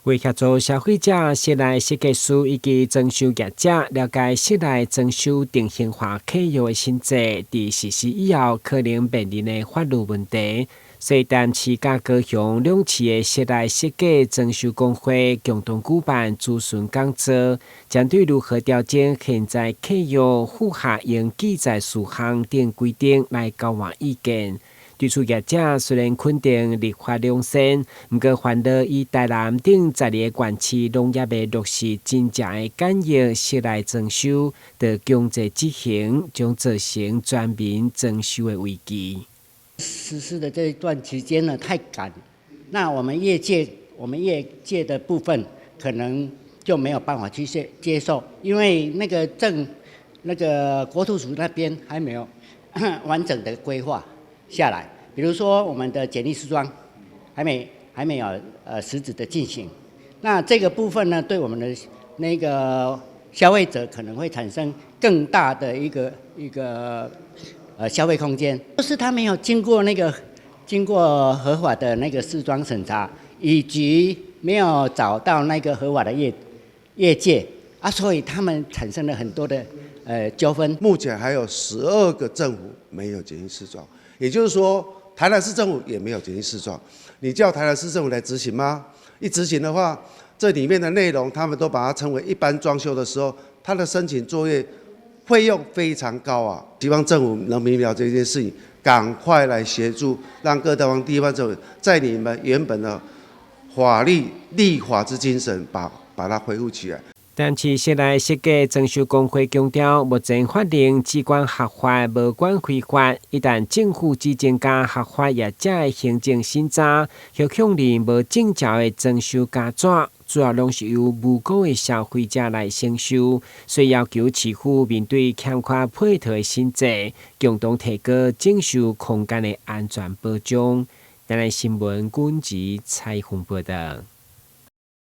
為協助消費者、室內設計師以及裝修業者了解室內裝修定型化契約的新制，佇實施以後可能面臨的法律問題。西台市佮高雄兩市的室內設計裝修公會共同舉辦諮詢講座，針對如何調整現在契約附下應記載事項等規定來交換意見。對此業者雖然肯定立法良善，毋過煩惱以台南等12個縣市攏猶未落實真正的簡易室內裝修，著強制執行，將造成全民裝修的危機。實施的這一段期間呢，太趕，那我們業界的部分可能就沒有辦法去接受，因為那個政那個國土署那邊還沒有完整的規劃下來，比如說我們的簡易試裝還沒有實質的進行，那這個部分呢，對我們的那個消費者可能會產生更大的一個消費空間，就是他沒有經過合法的那個試裝審查，以及沒有找到那個合法的業界啊，所以他們產生了很多的糾紛。目前還有12個政府沒有簡易試裝，也就是說，台南市政府也沒有簡易試裝。你叫台南市政府來執行嗎？一執行的話，這裡面的內容他們都把它稱為一般裝修的時候，他的申請作業費用非常高啊！希望政府能明了這件事情，趕快來協助，讓各地方地方政府在你們原本的法律立法之精神把它恢復起來。但是室內設計裝修公會強調，目前法令只管合法，無管非法。一旦政府只增加合法業者的行政審查，或向認無證照的裝修加紙，主要攏是由無辜的消費者來承受。所以要求市府面對欠缺配套的新制，共同提高整修空間的安全保障。台南新聞軍籍采訪報導。